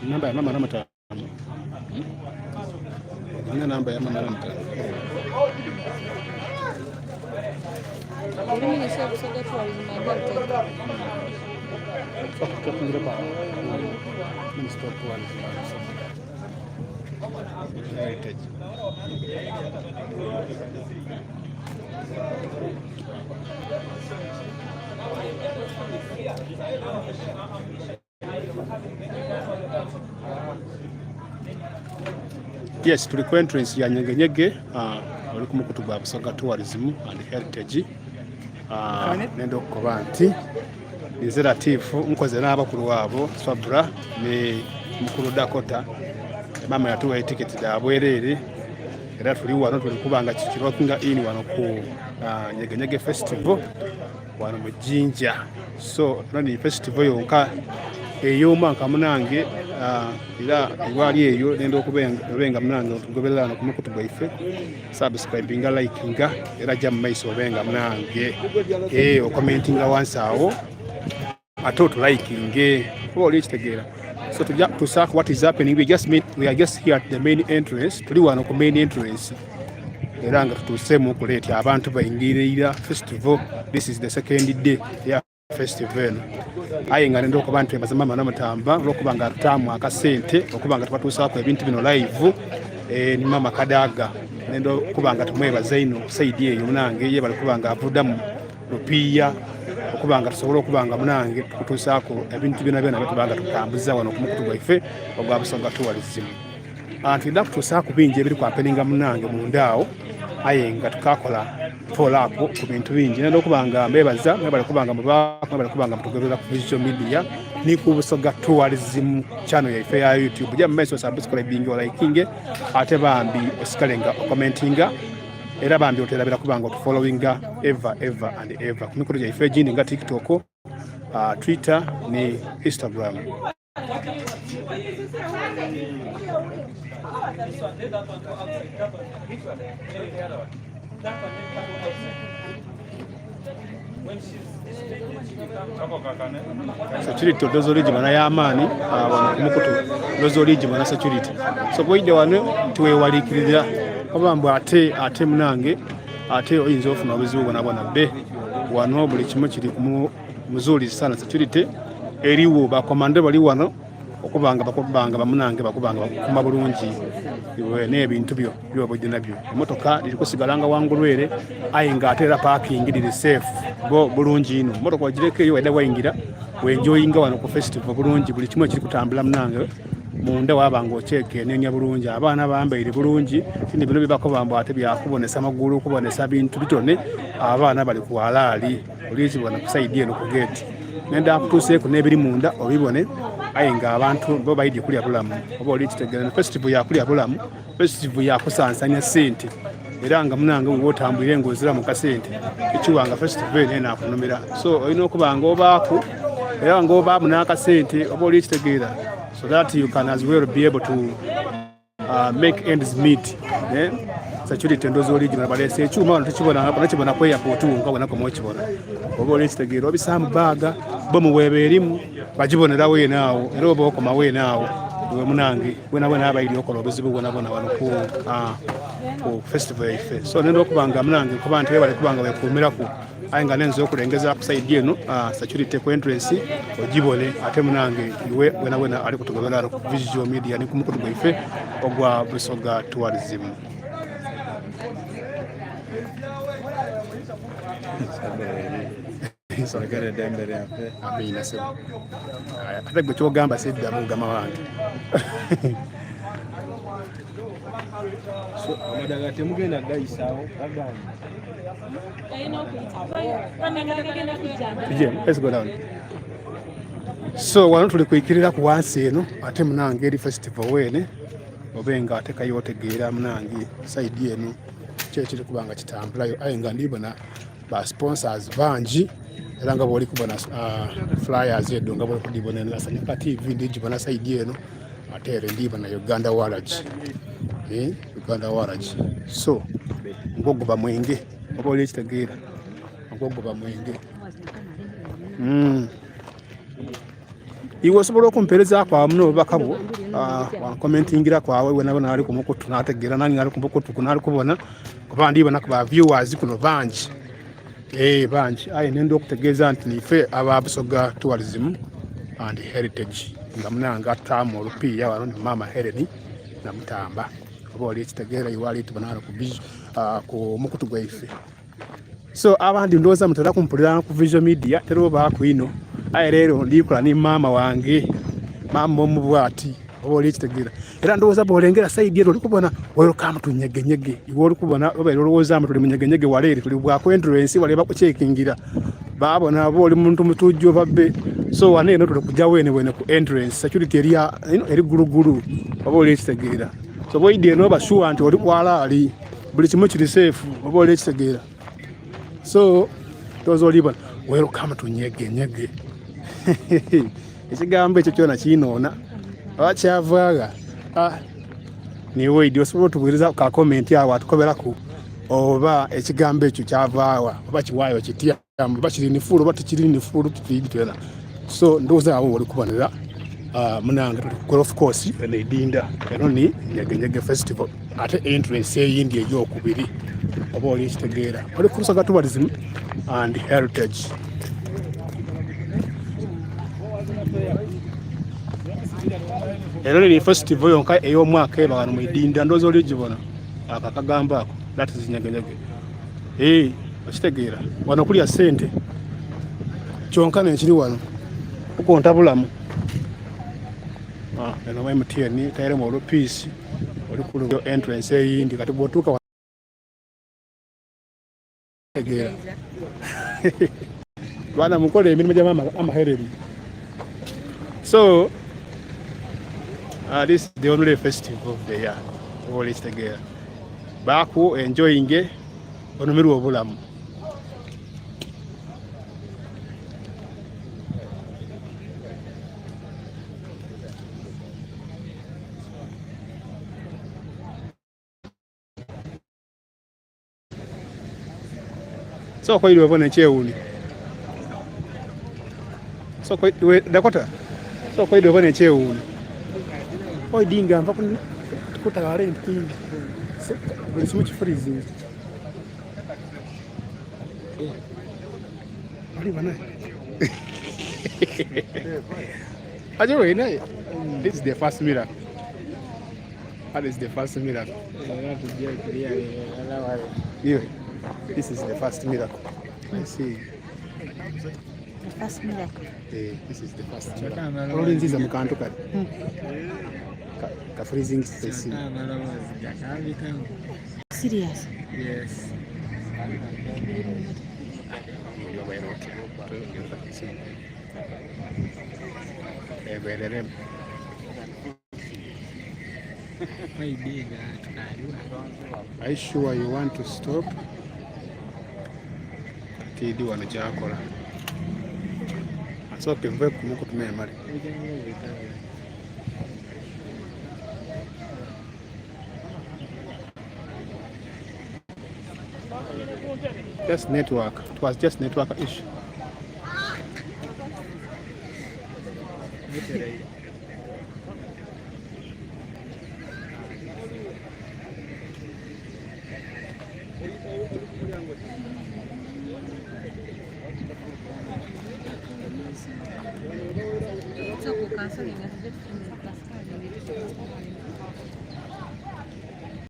Namba ya mama namutamba. Olina namba ya mama namutamba. Oli Minister of Busoga Tourism and Heritage. Minister of Tourism and Heritage. Yes, tuli ku entrance ya Nyegenyege uh, oli ku mukutu gwa Busoga Tourism and Heritage uh, nenda okukoba nti nze Latifu nkoze n'abakulu abo Sabra ne mukulu Dakota maama yatuwa etiketi dha bwereere era tuli wano tuli kuba nga kikirokinga in wano ku uh, Nyegenyege Festival wano mu Jinja so era ni festival yonka ey'omwaka munange ah, era ewali eyo nenda okubenga munange otugoberera wano ku mukutu gwaife subscribinga likinga era jja mu maiso obenga munange eh, okomentinga wansi awo ate otulayikinge oba oli ekitegeera so tujja tusaako what is happening we just meet, we are just here at the main entrance tuli wano ku main entrance era nga tutuuseemu okuleeta abantu bayingirira festival this is the second day ya festival eno aye nga nenda okuba nti twebaza maama namutamba olwokuba nga atutaamu akasente okuba nga tubatuusaako ebintu bino live eh, ni maama kadaga nenda okuba nga tumwebaza ino saidi eyo munange ye bali kuba nga avudamu lupiiya okuba nga tusobole okuba nga munange tukutuusaako ebintu byona byona byetuba nga tutambuza wano ku mukutu gwaife ogwa Busoga Tourism. Ah, tulina kutuusaako bingi ebiri kwapeninga munange munda awo aye nga tukakola follow up ku bintu bingi nenda okuba nga mbebaza mwebale kuba nga mubaako mwebale kuba nga mutugoberera ku visual media ni ku Busoga Tourism channel yaife ya YouTube ja mu maiso subscribing olikinge ate bambi osigale nga okomentinga era bambi oterabira kuba nga otufollowinga ever ever and ever ku mikutu gyaife egindi nga tiktok uh, twitter ne instagram security odoza oligibona y'amaani ah, wano ku mukutu odoza oligibona security so bwoidde wano tiwewalikirira oba mbu ate ate munange ate oyinza ofuna obuzibu bwona bwona be wano buli kimu kiri muzuri sana security eriwo bakomando bali wano okubanga bakubanga bamunange bakubanga bakukuma bulungi n'ebintu byo byoba ojja nabyo emotoka liri kusigala nga wangulu ere aye nga ate era parking liri safe bo bulungi ino emotoka ogireka eyo waida wayingira wenjoyinga wano ku festival bulungi buli kimu ekiri kutambula munange munda waba nga okyekenenya bulungi abaana bambaire bulungi kindi bino bibakoba mbu ate byakubonesa magulu kubonesa bintu bitone abaana bali ku alaali olikibona ku saidi eno ku geeti nenda akutuuseeku n'ebiri munda obibone aye nga abantu bo baidye kulya bulamu oba oli kitegeera festival yakulya bulamu festival yakusansanya sente era nga munange woba otambwire ng'ozira mu kasente ekiwa nga festival eno enakunumira so olina okuba nga obaaku era nga obaamu n'akasente oba oli kitegeera so that you can as well be able to uh, make ends meet eh? security ndozi original balese ekyuma wano tekibona nakibona ku airport wonka wona koma okibona oba oli kitegeera obisaamu baaga bo muweeba erimu bagibonerawo eno awo era oba okomawo eno awo iwe munange bwena bwena abairi okola obuzibu bwona bwona wano ku, uh, ku festival yaife so nenda okuba nga munange kuba nti webale kuba nga wekuumiraku aye nga nenza okulengeza ku side eno uh, security ku entrance ogibone ate munange iwe wena wena ali kutugobera ku visual media ni ku mukutu gwaife ogwa Busoga Tourism. Ate gwe kyogamba siddamu gama wange. So amadagala temugenda gayisaawo bagamba. Let's go down. So wano tuli kwikirira ku wansi eno ate munange eri festival weene obe nga ate kayo otegeera munange saidi eno kyo ekiri kuba nga kitambulayo aye nga ndibona ba sponsors bangi era nga bwoli kubona uh, flyers edo nga bwoli kudibona eno Sanyuka TV ndigibona saidi eno ate ere ndibona Uganda Waragi eh, Uganda Waragi so ngoguba mwenge oba oli ekitegeera ngoguba mwenge mm. Iwe osobola okumpeerezaaku awo muno obubaka bwo, wankomentingiraku awo wena ali ku mukutu nategeera nange ali ku mukutu guno ali kubona kuba ndibonaku ba viewers kuno bangi. Eeh bangi aye nenda okutegeeza nti niife aba Busoga Tourism and Heritage nga munange atutaamu olupiiya wano ni maama Hellen Namutamba oba oli ekitegeera iwe ali tubona wano ku mukutu gwaife. So abandi ndowooza mutera kumpulira ku visual media tera obaaku inho aye leero ndi kola ni maama wange maama omu bwati oba oli ekitegeera era ndowooza bwolengera sayidi ere oli kubona welcome to Nyegenyege iwe oli kubona obaire olowooza mbu tuli mu Nyegenyege wale ere tuli bwa ku entrance wale bakucekingira babona oba oli muntu mutujju oba bbe so wano eno tuli kuja wene wene ku entrance security eri eri gulugulu oba oli ekitegeera so bwoidha eno oba sure nti oli kwalaali buli kimu kiri safe oba oli ekitegeera so toza olibona welcome to Nyegenyege ekigambo ekyo kyona kinoona oba kyavaagha ah, niwe idi osobola otubwiriza ka comment awo atukoberaku oba ekigambo ekyo kyavaawa oba kiwaayo kitya oba kiri ni full oba tikiri ni full tutiidi twena so ndowooza awo woli kubonera uh, munange tuli ku golf course eno edinda eno ni Nyegenyege festival ate entrance eyindi eyokubiri oba oli ekitegeera oli ku Busoga tourism and heritage eno ni festival yonka ey'omwaka eba wano mu idinda ndowooza oli gibona ako akagambo ako that is Nyegenyege eh okitegeera wano kulya sente kyonka nekiri wano kukonta bulamu ah, eno MTN tairemu olupiisi oli ku entrance eyindi kati bwotuuka tegeera baana mukole emirimu gya maama amahereri so uh, this is the only festival of the year oba ekitegeera baaku enjoyinge onumirwe obulamu Sooka oidhe obone ekyewuunhio. Sooka iwe Dakota, sooka oidhe obone ekyewuunhio. Oidhi nga nva kutaala empindi, buli kimu kifurizinze. Olibona? Aje wena, this is the first miracle. That is the first miracle. Yeah. This is the first miracle. I see. The first miracle. Eh, this is the first miracle. Olinziza mu kantu kale. Ka, ka freezing space. Serious? Yes. Ebereremu. Are you sure you want to stop? Kati wano kyakola. Asooke nve ku mukutu memale. Just network. It was just network issue.